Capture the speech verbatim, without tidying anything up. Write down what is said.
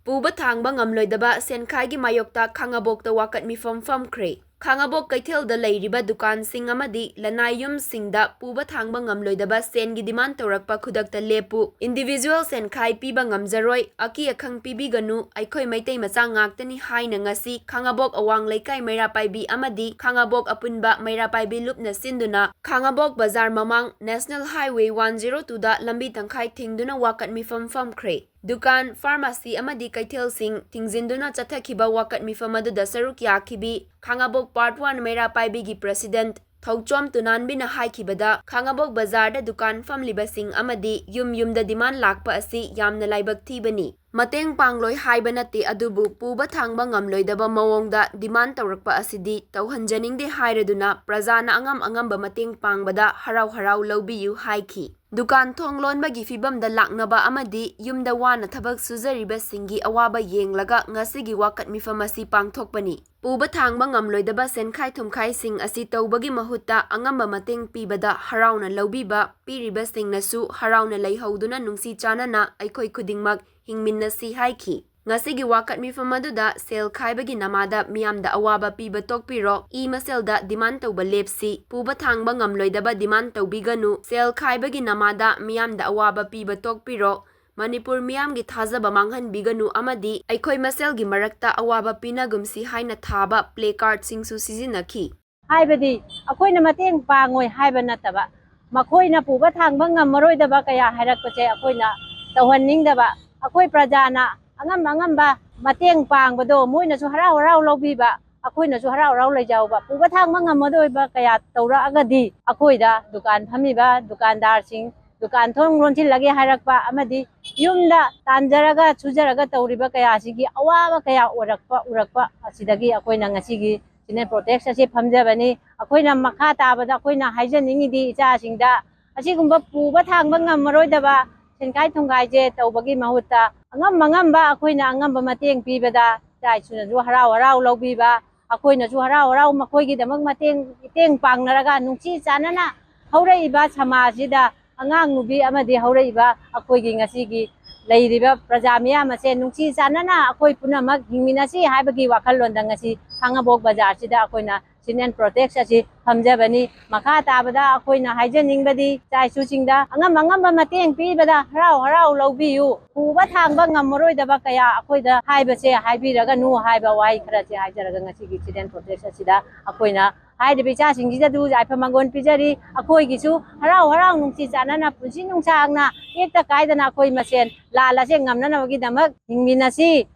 ꯄꯨꯕ ꯊꯥꯡꯕ ꯉꯝꯂꯣꯏꯗꯕ ꯁꯦꯟꯈꯥꯏꯒꯤ ꯃꯥꯌꯣꯛꯇ ꯈꯥꯉꯕꯣꯛꯇ ꯋꯥꯀꯠ ꯃꯤꯐꯝ ꯐꯝꯈ꯭ꯔꯦ꯫ ꯈꯥꯉꯕꯣꯛ ꯀꯩꯊꯦꯜꯗ ꯂꯩꯔꯤꯕ ꯗꯨꯀꯥꯟꯁꯤꯡ ꯑꯃꯗꯤ ꯂꯅꯥꯏ ꯌꯨꯝꯁꯤꯡꯗ ꯄꯨꯕ ꯊꯥꯡꯕ ꯉꯝꯂꯣꯏꯗꯕ ꯁꯦꯟꯒꯤ demand ꯇꯧꯔꯛꯄ ꯈꯨꯗꯛꯇ ꯂꯦꯞꯄꯨ, individual ꯁꯦꯟꯈꯥꯏ ꯄꯤꯕ ꯉꯝꯖꯔꯣꯏ, ꯑꯀꯤ ꯑꯈꯪ ꯄꯤꯕꯤꯒꯅꯨ, ꯑꯩꯈꯣꯏ ꯃꯩꯇꯩ ꯃꯆꯥ ꯉꯥꯛꯇꯅꯤ ꯍꯥꯏꯅ ꯉꯁꯤ ꯈꯥꯉꯕꯣꯛ ꯑꯋꯥꯡ ꯂꯩꯀꯥꯏ ꯃꯩꯔꯥ ꯄꯥꯏꯕꯤ ꯑꯃꯗꯤ ꯈꯥꯉꯕꯣꯛ ꯑꯄꯨꯟꯕ ꯃꯩꯔꯥ ꯄꯥꯏꯕꯤ ꯂꯨꯞꯅ ꯁꯤꯟꯗꯨꯅ ꯈꯥꯉꯕꯣꯛ ꯕꯖꯥꯔ ꯃꯃꯥꯡ National Highway one zero two ꯗ ꯂꯝꯕꯤ ꯇꯪꯈꯥꯏ ꯊꯤꯡꯗꯨꯅ ꯋꯥꯀꯠ ꯃꯤꯐꯝ ꯐꯝꯈ꯭ꯔꯦ꯫ ꯗꯨꯀꯥꯟ, ꯐꯥꯔꯃꯥꯁꯤ ꯑꯃꯗꯤ ꯀꯩꯊꯦꯜꯁꯤꯡ ꯊꯤꯡꯖꯤꯟꯗꯨꯅ ꯆꯠꯊꯈꯤꯕ ꯋꯥꯀꯠ ꯃꯤꯐꯝ ꯑꯗꯨꯗ ꯁꯔꯨꯛ ꯌꯥꯈꯤꯕꯤ ꯈꯥꯉꯕꯣꯛ Part One ꯃꯩꯔꯥ ꯄꯥꯏꯕꯤꯒꯤ president ꯊꯧꯆꯣꯝ ꯇꯨꯅꯥꯟꯕꯤꯅ ꯍꯥꯏꯈꯤꯕꯗ, ꯈꯥꯉꯕꯣꯛ ꯕꯖꯥꯔꯗ ꯗꯨꯀꯥꯟ ꯐꯝꯂꯤꯕꯁꯤꯡ ꯑꯃꯗꯤ ꯌꯨꯝ ꯌꯨꯝꯗ demand ꯂꯥꯛꯄ ꯑꯁꯤ ꯌꯥꯝꯅ ꯂꯥꯏꯕꯛ ꯊꯤꯕꯅꯤ꯫ ꯃꯇꯦꯡ ꯄꯥꯡꯂꯣꯏ ꯍꯥꯏꯕ ꯅꯠꯇꯦ, ꯑꯗꯨꯕꯨ ꯄꯨꯕ ꯊꯥꯡꯕ ꯉꯝꯂꯣꯏꯗꯕ ꯃꯑꯣꯡꯗ demand ꯇꯧꯔꯛꯄ ꯑꯁꯤꯗꯤ ꯇꯧꯍꯟꯖꯅꯤꯡꯗꯦ ꯍꯥꯏꯔꯗꯨꯅ ꯄ꯭ꯔꯖꯥꯅ ꯑꯉꯝ ꯑꯉꯝꯕ ꯃꯇꯦꯡ ꯄꯥꯡꯕꯗ ꯍꯔꯥꯎ ꯍꯔꯥꯎ ꯂꯧꯕꯤꯌꯨ ꯍꯥꯏꯈꯤ꯫ ꯗꯨꯀꯥꯟ ꯊꯣꯡ ꯂꯣꯟꯕꯒꯤ ꯐꯤꯕꯝꯗ ꯂꯥꯛꯅꯕ ꯑꯃꯗꯤ ꯌꯨꯝꯗ ꯋꯥꯅ ꯊꯕꯛ ꯁꯨꯖꯔꯤꯕꯁꯤꯡꯒꯤ ꯑꯋꯥꯕ ꯌꯦꯡꯂꯒ ꯉꯁꯤꯒꯤ ꯋꯥꯀꯠ ꯃꯤꯐꯝ ꯑꯁꯤ ꯄꯥꯡꯊꯣꯛꯄꯅꯤ꯫ ꯄꯨꯕ ꯊꯥꯡꯕ ꯉꯝꯂꯣꯏꯗꯕ ꯁꯦꯟꯈꯥꯏ ꯊꯨꯝꯈꯥꯏꯁꯤꯡ ꯑꯁꯤ ꯇꯧꯕꯒꯤ ꯃꯍꯨꯠꯇ ꯑꯉꯝꯕ ꯃꯇꯦꯡ ꯄꯤꯕꯗ ꯍꯔꯥꯎꯅ ꯂꯧꯕꯤꯕ ꯄꯤꯔꯤꯕꯁꯤꯡꯅꯁꯨ ꯍꯔꯥꯎꯅ ꯂꯩꯍꯧꯗꯨꯅ ꯅꯨꯡꯁꯤ ꯆꯥꯟꯅꯅ ꯑꯩꯈꯣꯏ ꯈꯨꯗꯤꯡꯃꯛ ꯍꯤꯡꯃꯤꯟꯅꯁꯤ ꯍꯥꯏꯈꯤ꯫ ꯉꯁꯤꯒꯤ ꯋꯥꯀꯠ ꯃꯤꯐꯝ ꯑꯗꯨꯗ ꯁꯦꯜ ꯈꯥꯏꯕꯒꯤ ꯅꯃꯥꯗ ꯃꯤꯌꯥꯝꯗ ꯑꯋꯥꯕ ꯄꯤꯕ ꯇꯣꯛꯄꯤꯔꯣ, ꯏ ꯃꯁꯦꯜꯗ demand ꯇꯧꯕ ꯂꯦꯞꯁꯤ, ꯄꯨꯕ ꯊꯥꯡꯕ ꯉꯝꯂꯣꯏꯗꯕ demand ꯇꯧꯕꯤꯒꯅꯨ, ꯁꯦꯜ ꯈꯥꯏꯕꯒꯤ ꯅꯃꯥꯗ ꯃꯤꯌꯥꯝꯗ ꯑꯋꯥꯕ ꯄꯤꯕ ꯇꯣꯛꯄꯤꯔꯣ, ꯃꯅꯤꯄꯨꯔ ꯃꯤꯌꯥꯝꯒꯤ ꯊꯥꯖꯕ ꯃꯥꯡꯍꯟꯕꯤꯒꯅꯨ ꯑꯃꯗꯤ ꯑꯩꯈꯣꯏ ꯃꯁꯦꯜꯒꯤ ꯃꯔꯛꯇ ꯑꯋꯥꯕ ꯄꯤꯅꯒꯨꯝꯁꯤ ꯍꯥꯏꯅ ꯊꯥꯕ placardꯁꯤꯡꯁꯨ ꯁꯤꯖꯤꯟꯅꯈꯤ꯫ ꯍꯥꯏꯕꯗꯤ ꯑꯩꯈꯣꯏꯅ ꯃꯇꯦꯡ ꯄꯥꯡꯉꯣꯏ ꯍꯥꯏꯕ ꯅꯠꯇꯕ, ꯃꯈꯣꯏꯅ ꯄꯨꯕ ꯊꯥꯡꯕ ꯉꯝꯃꯔꯣꯏꯗꯕ ꯀꯌꯥ ꯍꯥꯏꯔꯛꯄꯁꯦ ꯑꯩꯈꯣꯏꯅ ꯇꯧꯍꯟꯅꯤꯡꯗꯕ꯫ ꯑꯩꯈꯣꯏ ꯄ꯭ꯔꯖꯥꯅ ꯑꯉꯝ ꯑꯉꯝꯕ ꯃꯇꯦꯡ ꯄꯥꯡꯕꯗꯣ ꯃꯣꯏꯅꯁꯨ ꯍꯔꯥꯎ ꯍꯔꯥꯎ ꯂꯧꯕꯤꯕ, ꯑꯩꯈꯣꯏꯅꯁꯨ ꯍꯔꯥꯎ ꯍꯔꯥꯎ ꯂꯩꯖꯍꯧꯕ꯫ ꯄꯨꯕ ꯊꯥꯡꯕ ꯉꯝꯃꯔꯣꯏꯕ ꯀꯌꯥ ꯇꯧꯔꯛꯑꯒꯗꯤ ꯑꯩꯈꯣꯏꯗ ꯗꯨꯀꯥꯟ ꯐꯝꯃꯤꯕ ꯗꯨꯀꯥꯟꯗꯥꯔꯁꯤꯡ, ꯗꯨꯀꯥꯟ ꯊꯣꯡ ꯂꯣꯟꯁꯤꯜꯂꯒꯦ ꯍꯥꯏꯔꯛꯄ ꯑꯃꯗꯤ ꯌꯨꯝꯗ ꯇꯥꯟꯖꯔꯒ ꯁꯨꯖꯔꯒ ꯇꯧꯔꯤꯕ ꯀꯌꯥꯁꯤꯒꯤ ꯑꯋꯥꯕ ꯀꯌꯥ ꯑꯣꯏꯔꯛꯄ, ꯎꯔꯛꯄ ꯑꯁꯤꯗꯒꯤ ꯑꯩꯈꯣꯏꯅ ꯉꯁꯤꯒꯤ civil protest ꯑꯁꯤ ꯐꯝꯖꯕꯅꯤ꯫ ꯑꯩꯈꯣꯏꯅ ꯃꯈꯥ ꯇꯥꯕꯗ ꯑꯩꯈꯣꯏꯅ ꯍꯥꯏꯖꯅꯤꯡꯉꯤꯗꯤ ꯏꯆꯥꯁꯤꯡꯗ ꯑꯁꯤꯒꯨꯝꯕ ꯄꯨꯕ ꯊꯥꯡꯕ ꯉꯝꯃꯔꯣꯏꯗꯕ ꯁꯦꯟꯈꯥꯏ ꯊꯨꯝꯈꯥꯏꯁꯦ ꯇꯧꯕꯒꯤ ꯃꯍꯨꯠꯇ ꯑꯉꯝ ꯑꯉꯝꯕ ꯑꯩꯈꯣꯏꯅ ꯑꯉꯝꯕ ꯃꯇꯦꯡ ꯄꯤꯕꯗ ꯏꯆꯥ ꯏꯁꯨꯅꯁꯨ ꯍꯔꯥꯎ ꯍꯔꯥꯎ ꯂꯧꯕꯤꯕ, ꯑꯩꯈꯣꯏꯅꯁꯨ ꯍꯔꯥꯎ ꯍꯔꯥꯎ ꯃꯈꯣꯏꯒꯤꯗꯃꯛ ꯃꯇꯦꯡ, ꯃꯇꯦꯡ ꯄꯥꯡꯅꯔꯒ ꯅꯨꯡꯁꯤ ꯆꯥꯟꯅꯅ ꯍꯧꯔꯛꯏꯕ ꯁꯃꯥꯖꯁꯤꯗ ꯑꯉꯥꯡ ꯅꯨꯄꯤ ꯑꯃꯗꯤ ꯍꯧꯔꯛꯏꯕ ꯑꯩꯈꯣꯏꯒꯤ ꯉꯁꯤꯒꯤ ꯂꯩꯔꯤꯕ ꯄ꯭ꯔꯖꯥ ꯃꯤꯌꯥꯝ ꯑꯁꯦ ꯅꯨꯡꯁꯤ ꯆꯥꯟꯅꯅ ꯑꯩꯈꯣꯏ ꯄꯨꯝꯅꯃꯛ ꯍꯤꯡꯃꯤꯟꯅꯁꯤ ꯍꯥꯏꯕꯒꯤ ꯋꯥꯈꯜꯂꯣꯟꯗ ꯉꯁꯤ ꯈꯥꯉꯕꯣꯛ ꯕꯖꯥꯔꯁꯤꯗ ꯑꯩꯈꯣꯏꯅ Sin and Protect ꯑꯁꯤ ꯐꯝꯖꯕꯅꯤ꯫ ꯃꯈꯥ ꯇꯥꯕꯗ ꯑꯩꯈꯣꯏꯅ ꯍꯥꯏꯖꯅꯤꯡꯕꯗꯤ ꯏꯆꯥ ꯏꯁꯨꯁꯤꯡꯗ ꯑꯉꯝ ꯑꯉꯝꯕ ꯃꯇꯦꯡ ꯄꯤꯕꯗ ꯍꯔꯥꯎ ꯍꯔꯥꯎ ꯂꯧꯕꯤꯌꯨ꯫ ꯄꯨꯕ ꯊꯥꯡꯕ ꯉꯝꯃꯔꯣꯏꯗꯕ ꯀꯌꯥ ꯑꯩꯈꯣꯏꯗ ꯍꯥꯏꯕꯁꯦ ꯍꯥꯏꯕꯤꯔꯒꯅꯨ ꯍꯥꯏꯕ ꯋꯥꯍꯩ ꯈꯔꯁꯦ ꯍꯥꯏꯖꯔꯒ ꯉꯁꯤꯒꯤ Sin and Protect ꯑꯁꯤꯗ ꯑꯩꯈꯣꯏꯅ ꯍꯥꯏꯔꯤꯕ ꯏꯆꯥꯁꯤꯡꯁꯤꯗꯁꯨ ꯌꯥꯏꯐ ꯃꯪꯒꯣꯜ ꯄꯤꯖꯔꯤ꯫ ꯑꯩꯈꯣꯏꯒꯤꯁꯨ ꯍꯔꯥꯎ ꯍꯔꯥꯎ ꯅꯨꯡꯁꯤ ꯆꯥꯟꯅꯅ ꯄꯨꯟꯁꯤ ꯅꯨꯡꯁꯥꯡꯅ ꯇꯦꯛꯇ ꯀꯥꯏꯗꯅ ꯑꯩꯈꯣꯏ ꯃꯁꯦꯟ ꯂꯥꯜ ꯑꯁꯦ ꯉꯝꯅꯅꯕꯒꯤꯗꯃꯛ ꯍꯤꯡꯃꯤꯟꯅꯁꯤ꯫